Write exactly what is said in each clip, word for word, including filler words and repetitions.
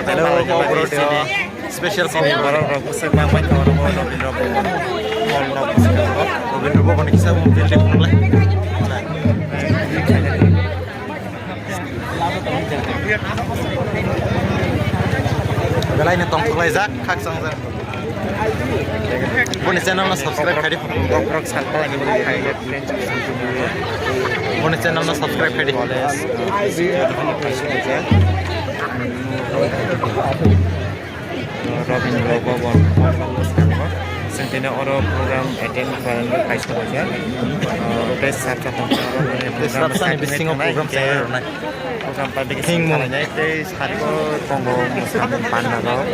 Hello, Kokborok. Special Kokborok. Borok rok bwswk ma mai thangma rok, Robindra Bhaban. Hall rok bwswk rok. Robindra Bhaban kisa building phunukle. Belai no tongthok laijak, khakchang jak. Boni channel no subscribe khaidi. Boni channel no subscribe khaidi. Robindra Bhaban, Chwng tini oro program attend khlainani kaisa kaisa, ah, tei sir tongkha oro, tei program swrapsani bisingo program chai rwnai. Program participate khlainai tei sari o tongo mwsamung panda rok.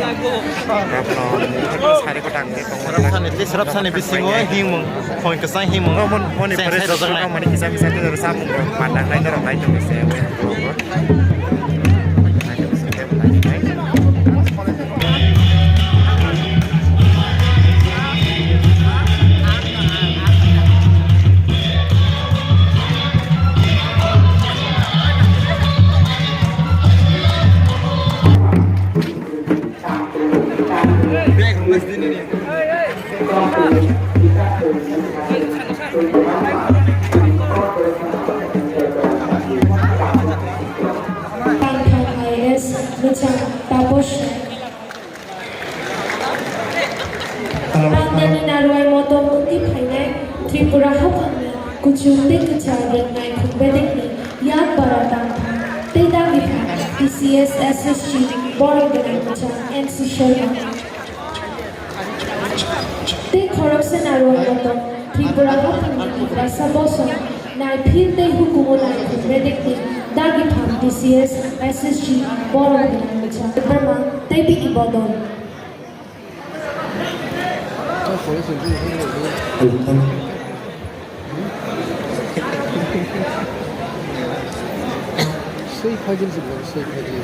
Sari o tang tei tongo. Swrapsani, tei swrapsani bisingo himung, hoi kwchang himung. Moni cheng pore sai rwjaknai. Mani kisa misa tei samung rok panda khlai norok nai tongwi se. Pangthang I A S mwchang Taposh Naik. Hello. Pandani narwai motom wngwi phainai Tripura haphangni kuchuk tei kwchar rwngnai khum bedekni yak bara tangphang tei dagipha T C S S S G borok gwnang mwchang N C Sharma. Tei khoroksa narwai motom Tripura haphangni Tiprasa bosong naiphil tei hukumu naiphil bedekni dagipha T C S S S G borok gwnang mwchang Debbarma tei bini bodol. Sui phajil se bol, sui phajil.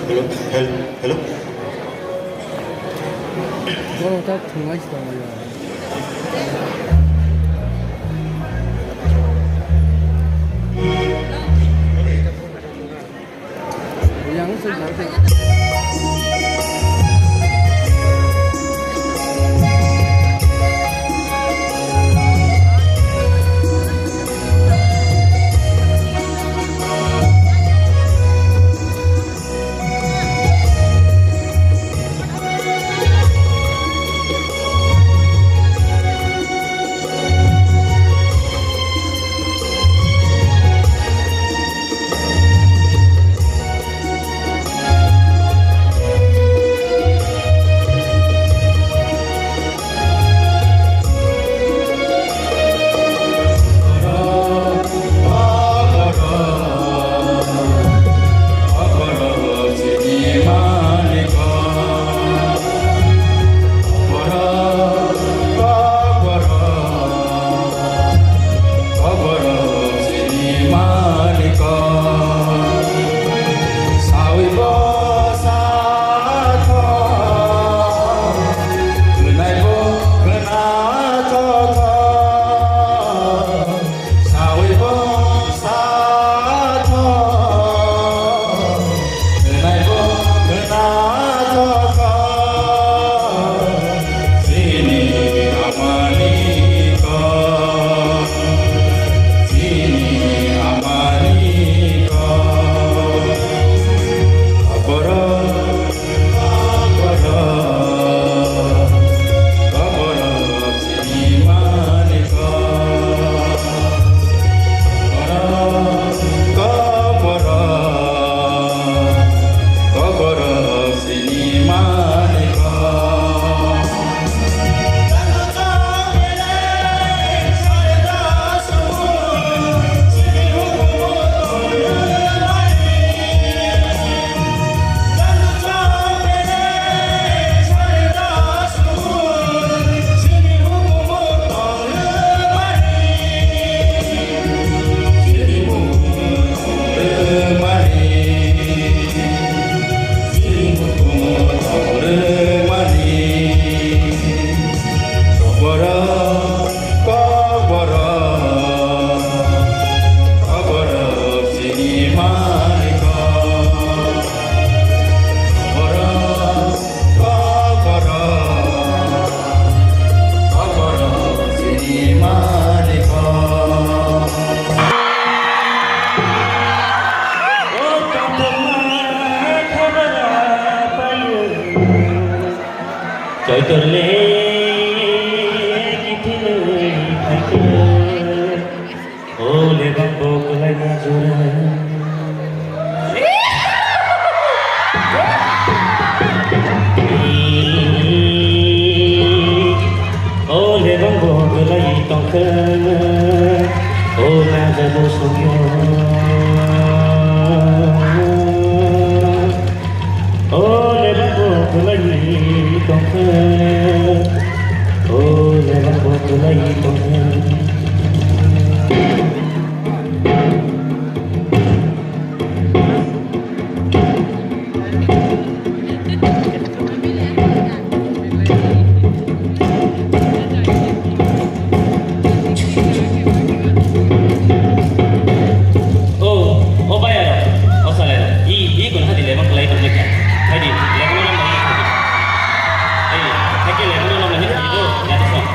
Hello, hello, hello. Borok ta thwngwi se tonglaio. Yang se borok. Torle kiphilwi phaikhe, o lebang bo kwlaima jora. O lebang bo kwlai tongkha, o najago songyo. O lebang bo kwlai tongkha, o lebang bo kwlai tongkha. O, o bai aro, o salai aro. I, i kun hadi lemon kelai tong jeka. Hadi, lemon lemon bai hadi. Ei, hake lemon lemon bai hadi do, ya to song.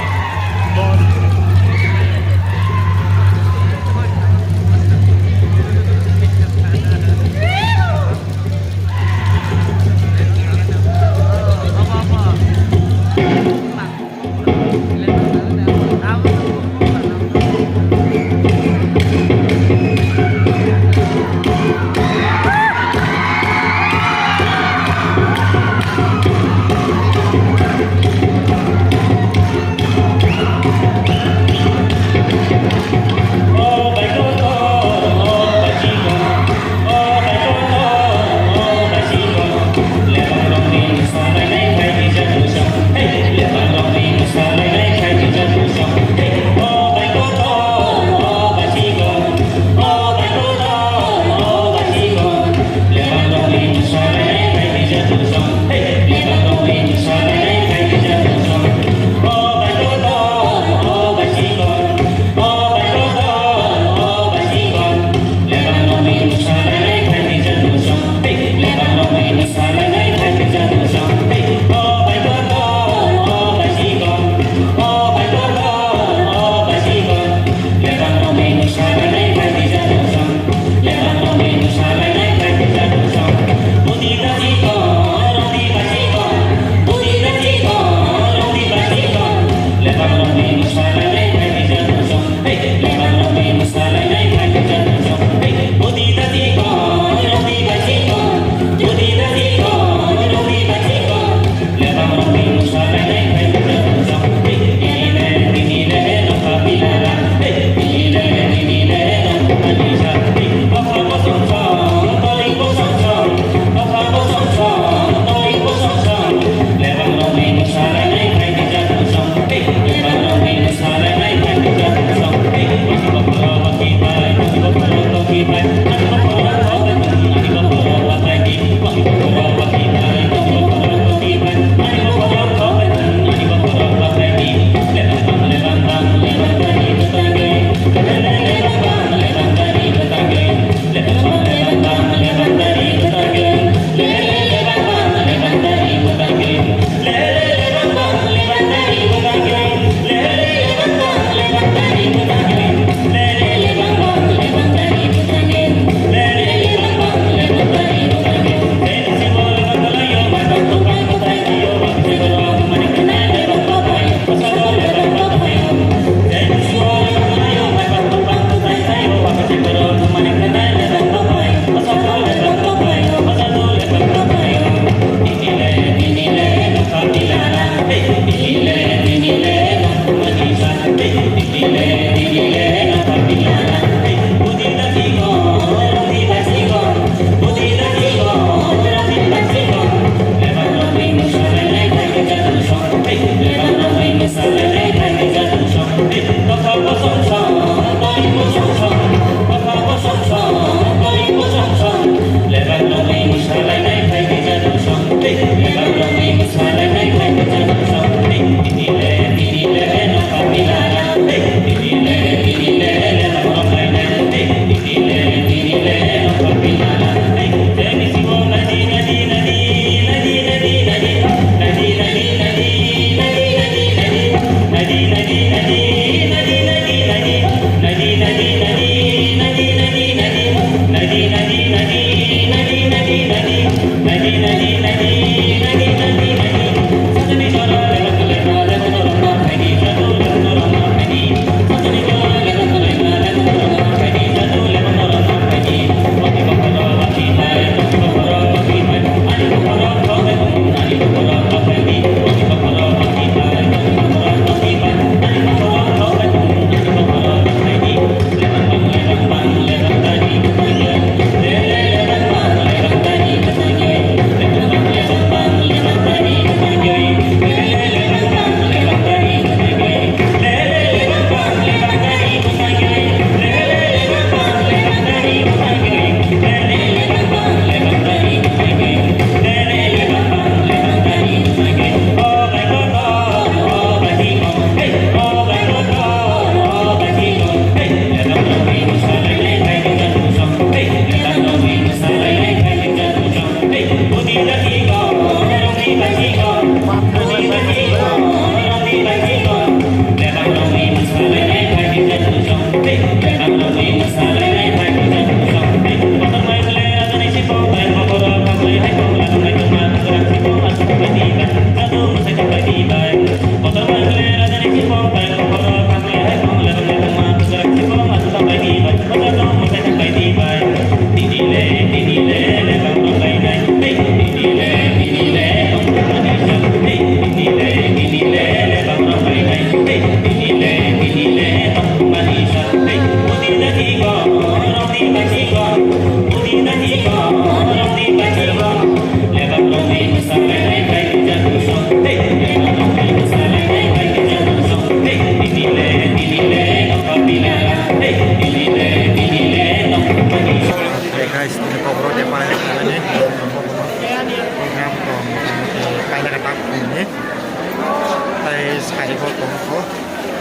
Bo tongkho.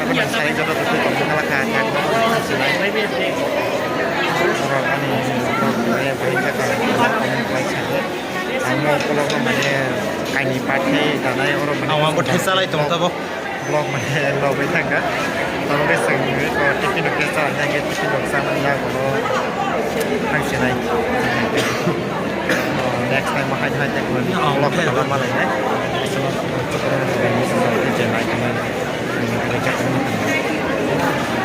Aboni sai joto tongkho tongkho kala kha kha kha sinai. Borok ani vlog ni bai kha kha comment khlai sa khe. Ang no vlog no mane kaini part khe danai oro mane. Ang abo thai salai tong tabo. Vlog mane logwi thangkha. Tamo khe swngwi ko tiffin rok khe cha hwnjak khe tiffin rok cha manjak bono thang sinai. Next time bo hai hai vlog khe ma lai nai.